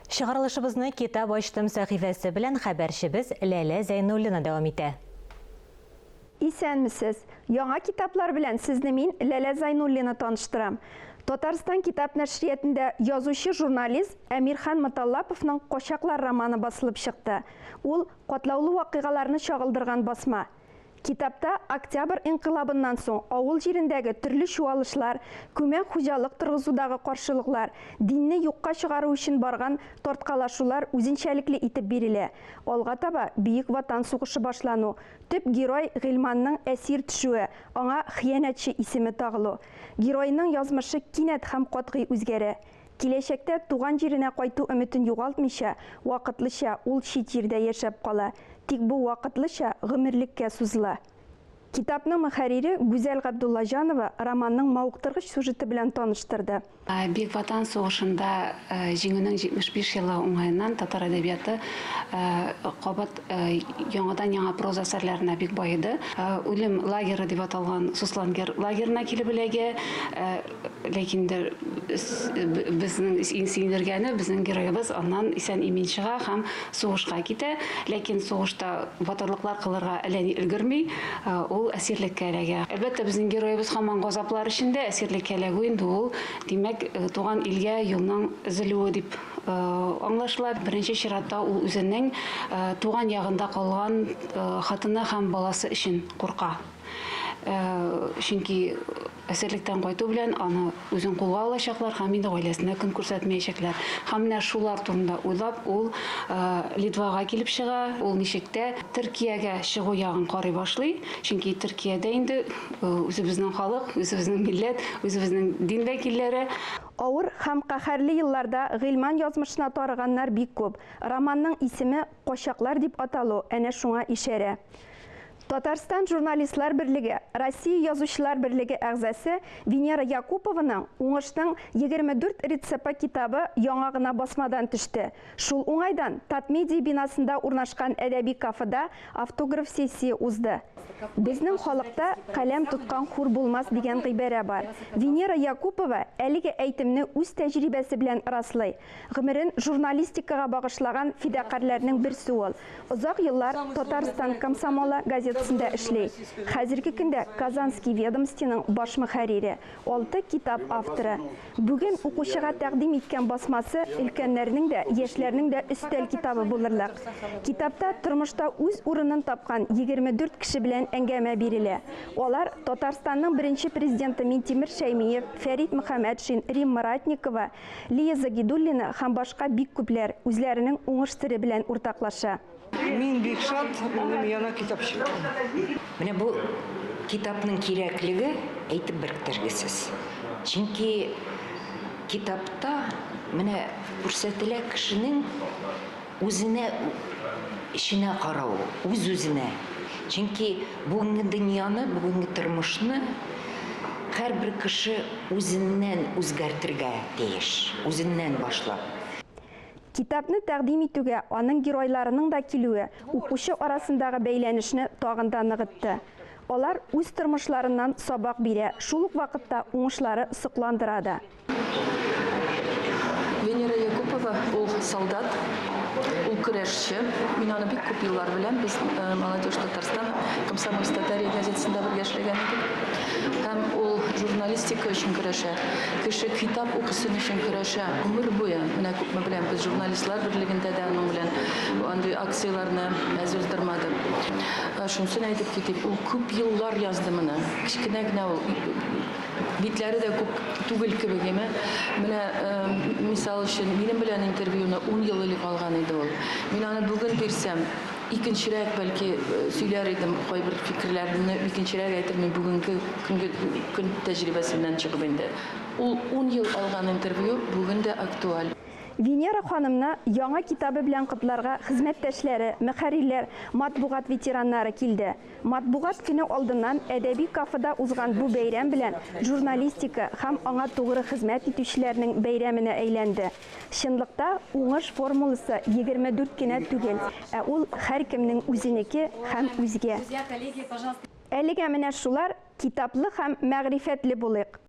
Чыгарылышыбызны Китап ачтым сәхифәсе белән хәбәрчебез Ләлә Зәйнуллина дәвам итә. Исәнмесез! Яңа китаплар белән сезне мин, Ләлә Зайнуллина таныштырам. Татарстан китап нәшриятендә язучы-журналист Әмирхан Моталлаповның Качаклар романы басылып чыкты. Ул, катлаулы вакыйгаларны чагылдырган басма. Китапта Октябрь инкыйлабыннан соң авыл җирендәге төрле чуалышлар, күмәк хуҗалык торгызудагы каршылыклар, динне юкка чыгару өчен барган тарткалашулар үзенчәлекле итеп бирелә. Алга таба Бөек Ватан сугышы башлану, төп герой Гыйльманның әсир төшүе, аңа хыянәтче исеме тагылу. Геройның язмышы кинәт һәм катгый үзгәрә. Киләчәктә туган җиренә кайту өметен югалтмыйча, вакытлыча ул чит җирдә яшәп кала. Тик бу вакытлыча гомерлеккә сузыла. Китапның мөхәррире Гүзәл Габдуллаҗанова романның мавыктыргыч сюжеты белән таныштырды. Бөек Ватан сугышында Җиңүнең 75 еллыгы уңаеннан татар әдәбияты кабат яңадан-яңа проза әсәрләренә бик баеды. Үлем лагеры дип аталган Суслонгер лагерына килеп эләгә. Ләкин дә безнең иң сөендергәне, безнең героебыз аннан исән-имин чыга һәм сугышка китә. Ләкин сугышта батырлыклар кылырга әллә ни өлгерми, ул әсирлеккә эләгә. Әлбәттә, безнең героебыз һаман газаплар эчендә, әсирлеккә эләгү инде ул, димәк, туган илгә юлның өзелүе дип аңлашыла. Беренче чиратта ул үзенең туган ягында калган хатыны һәм баласы өчен курка. Чөнки әсирлектән кайту белән аны үзен кулга алачаклар һәм инде гаиләсенә көн күрсәтмәячәкләр. Һәм менә шулар турында уйлап, ул Литвага килеп чыга. Ул ничек тә Төркиягә чыгу ягын карый башлый. Чөнки Төркиядә инде үзебезнең халык, үзебезнең милләт, үзебезнең дин вәкилләре. Авыр һәм каһәрле елларда Гыйльман язмышына тарыганнар бик күп. Романның исеме Качаклар дип аталу әнә шуңа ишарә. Татарстан Журналистлар берлеге, Россия Язучылар берлеге әгъзасы Венера Якупованың Уңышның 24 рецепы китабы яңа гына басмадан төште. Шул уңайдан Татмедиа бинасында урнашкан әдәби кафеда автограф-сессия узды. Безнең халыкта Каләм тоткан хур булмас дигән гыйбарә бар. Венера Якупова әлеге әйтемне үз тәҗрибәсе белән раслый. Гомерен журналистикага багышлаган фидакарьләрнең берсе ул. Озак еллар Татарстан комсомолы газетасында эшли. Хәзерге көндә Казанские ведомостиның баш мөхәррире, алты китап авторы. Бүген укучыга тәкъдим иткән басмасы өлкәннәрнең дә, яшьләрнең дә өстәл китабы булырлык. Китапта тормышта үз урынын тапкан 24 кеше белән әңгәмә бирелә. Алар, Татарстанның беренче президенты Минтимер Шәймиев, Фәрит Мөхәммәтшин, Римма Ратникова, Лия Загидуллина һәм башка бик күпләр үзләренең уңыш сере белән уртаклаша. Мин бик шат, минем яна китап чыкты. Менә бу китапның кирәклеге әйтеп бертергесез. Чөнки китапта менә күрсәтелә кешенең Үзенә, эченә карау, үз-үзенә. Чөнки бүгенге дөньяны, бүгенге тормышны һәрбер кеше үзеннән үзгәртергә тиеш, үзеннән башлап. Китапны тәкъдим итүгә аның геройларының да килүе укучы арасындагы бәйләнешне тагын да ныгытты. Алар үз тормышларыннан сабак бирә, шул ук вакытта уңышлары сокландыра да. Венера Якупова ул солдат, ул көрәшче. Мин аны бик күп еллар беләм. Без э, Молодежь Татарстана, Комсомольск Татария газетасында бергә эшләгән идек. Һәм ул журналистика өчен көрәшә. Кеше китап укысын өчен көрәшә. Гомер буе, менә күпме беләм, без журналистлар берлегендә дә аның белән андый акцияләрне әз уздырмадык. Э, шунысын әйтеп китик, ул күп еллар язды моны. Кечкенә генә ул Битләре дә күп түгел кебек, әйме? Менә, мисал өчен, минем белән интервьюны ун ел элек алган иде ул. Мин аны бүген бирсәм, икенчерәк, бәлки, сөйләр идем, кайбер фикерләремне икенчерәк әйтер идем, бүгенге көнге көн тәҗрибәсеннән чыгып инде. Ул ун ел алган интервью бүген дә актуаль. Венера ханымны яңа китабы белән котларга хезмәттәшләре, мөхәррирләр, матбугат ветераннары килде. Матбугат көне алдыннан әдәби кафеда узган бу бәйрәм белән журналистика һәм аңа тугры хезмәт итүчеләрнең бәйрәменә әйләнде. Чынлыкта, уңыш формуласы 24 кенә түгел, ә ул һәркемнең үзенеке һәм үзгә. Әлегә менә шулар, китаплы һәм мәгърифәтле булыйк!